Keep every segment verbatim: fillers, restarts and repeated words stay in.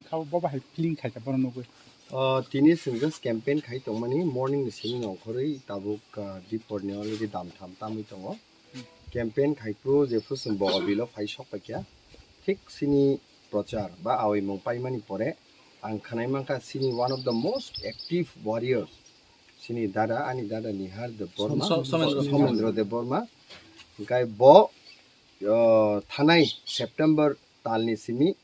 Kha bo bahai feeling khaikha bono nugwi. Ah, tini chwng just campaign khai tongmani, morning ni simi nongkhorwi tabuk, ah, dipor ni already dam tham tamwi tongo. Campaign khai phuru jephuru chwng bo obilo phai sok paikha. Thik sini prochar ba awi mung paimani pore ang khanai mankha sini one of the most active warriors. Sini dada, ani dada Nihar Debbarma, Som-, Som-, Somendro. Somendro Debbarma. Hingkai bo, ah, thanai September talni simi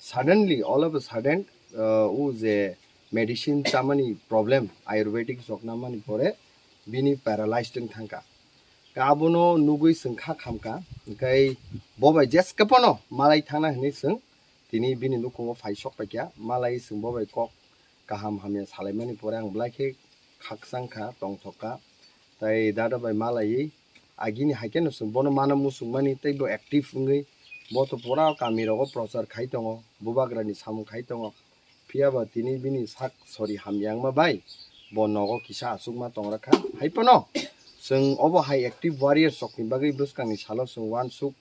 suddenly, all of a sudden, uh, o je medicine chamani problem, ayurvedic jokna mani pore bini paralyzed wng thangkha. Ka abono nugwi chwng kha khamkha, hingkai bo bai jeske pono malai thangna hinwi chwng tini bini nukhungo phai sok paikha, malai chwng bo bai kok kaham hamya salaimani pore ang belai khe khakchang kha, tongthok kha. Tai dada bai malaiwi agini hai kheno chwng bono mano muchungmani tei bo active wngwi bo to pura kami rogo prochar khai tongo, bubagrani samung khai tongo. Phiya ba tini bini sak sori hamya wngma bai bo nogo kisa achukma tongra kha. Hai phano chwng obo hai active warrior sokni bagwi bwskangni salo chwng uansuk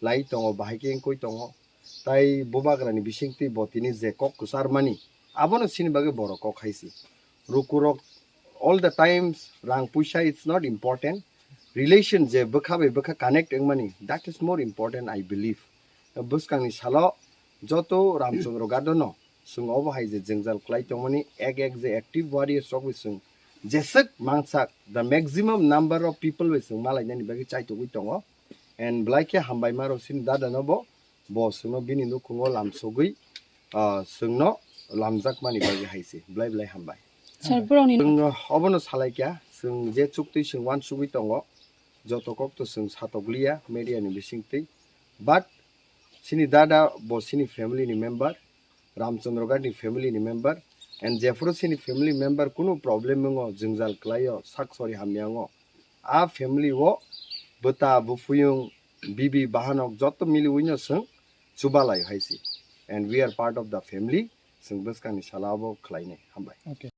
lai tongo, bahai khe wngwi tongo. Tai bubagrani bisingtwi bo tini je kok kwcharmani, abono sini bagwi borok kok hai si. Rukurok all the times rang puisa it's not important. Relation je bwkha bai bwkha connect wngmani, that is more important, I believe. Bwskangni salo joto Ramchandra Gado no chwng obo hai je jwngjal kwlai tongmani, ek ek je active warriors rok bai chwng jeswk mangsak, the maximum number of people bai chwng malainani bagwi chaitugwi tongo. And belai khe hambai ma rok sini dada no bo, bo chwngno bini nukhungo lamsogwi, ah, chwngno lamjakmani bagwi hai se belai belai hambai. Sir, borokni Chwng obono salaikha, chwng je chuktwi chwng uansugwi tongo, joto kokto chwng satokliya media ni bisingtwi, but chini dada bo chini family ni member, Ramchandra Ghat ni family ni member, and jephuru chini family member kunu problem wngo, jwngjal kwlaio, sak sori hamya wngo, a family o bwta, buphyung, bibi, bahanok joto miliwino chwng chubalai hai si. And we are part of the family, chwng bwskangni sala obo khwlainai. Hambai. Okay.